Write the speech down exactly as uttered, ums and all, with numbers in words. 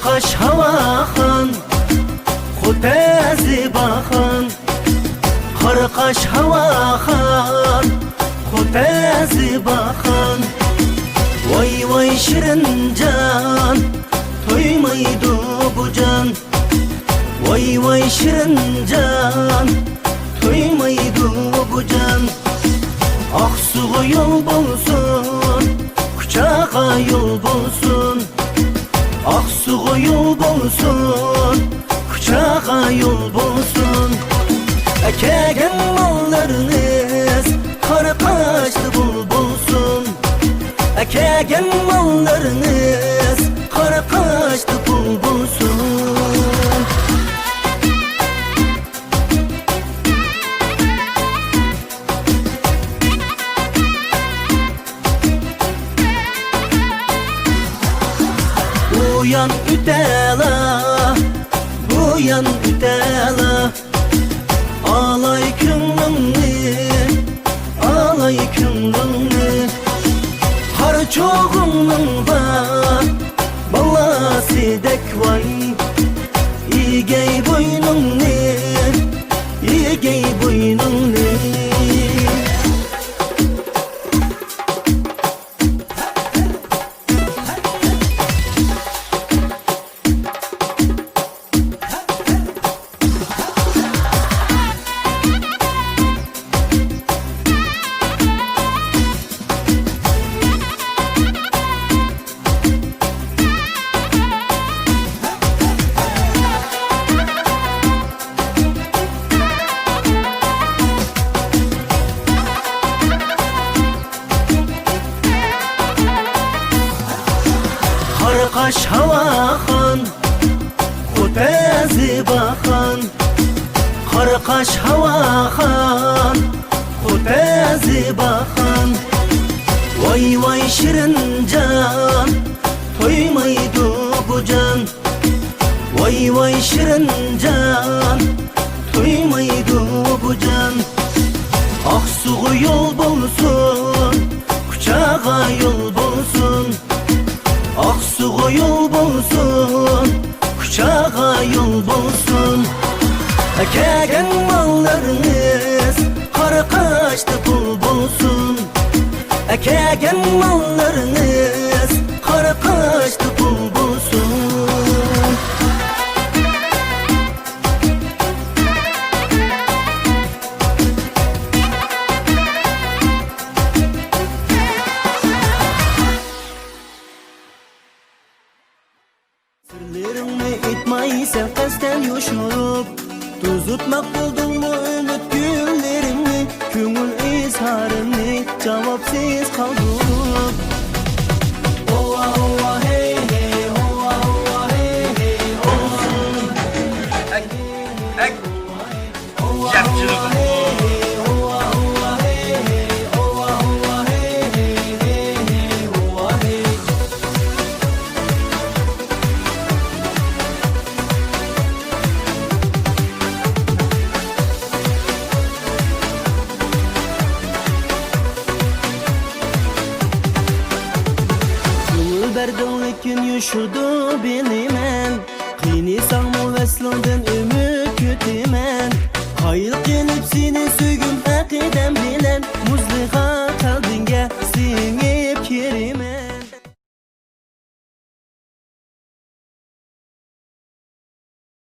قاش ھاۋاخان، خوتەزى باخان. قارا قاش ھاۋاخان، خوتەزى باخان. ۋاي ۋاي شېرىنجان، تويمايدۇ بۇ جان. ۋاي ۋاي شېرىنجان، تويمايدۇ بۇ جان. ئاقسۇغا يول بولسۇن، كۇچاغا يول بولسۇن. ئاقسۇغا يول بولسۇن، كۇچاغا يول بولسۇن. ئەكەگەن ماللىرىڭىز قارا قاشلىق بولسۇن. ئەكەگەن ماللىرىڭىز قارا قاشلىق بولسۇن. ئۇ يان ئۆتەلا، بۇ يان ئۆتەلا. ئالاي كۆڭلۈڭنى، ئالاي كۆڭلۈڭنى. قارا چوغۇڭنىڭ بار بالاسىدەك ۋاي. ئىگەي بوينۇڭنى، ئىگەي بوينۇڭنى. قارا قاش ھاۋاخان، خوتەزى باخان. قارا قاش ھاۋاخان، خوتەزى باخان. ۋاي ۋاي شېرىنجان، تويمايدۇ بۇ جان. ۋاي ۋاي شېرىنجان، تويمايدۇ بۇ جان. ئاقسۇغا يول بولسۇن، كۇچاغا يول بولسۇن. ئاقسۇغا يول بولسۇن، كۇچاغا يول بولسۇن. ئەكەگەن ماللىرىڭىز قارا قاشتا پۇل بولسۇن. ئەكەگەن ماللىرىڭىز قارا قاشتا پۇل بولسۇن. سىرلىرىڭنى ئېيتماي سەن قەستەن يوشۇرۇپ، توزۇتماق بولدۇڭمۇ ئۈمىد گۈللىرىمنى؟ كۆڭۈل ئىزھارىمنى جاۋابسىز قالدۇرۇپ. ئوۋا، ئوۋا، ھەي، ھەي، ئوۋا، ئوۋا، ھەي، ھەي، ئوۋا. كۆڭۈل بەردىڭ لېكىن يوشۇردۇڭ بىلىمەن. قىينىساڭمۇ ۋەسلىڭدىن ئۈمىد كۈتىمەن. قايىل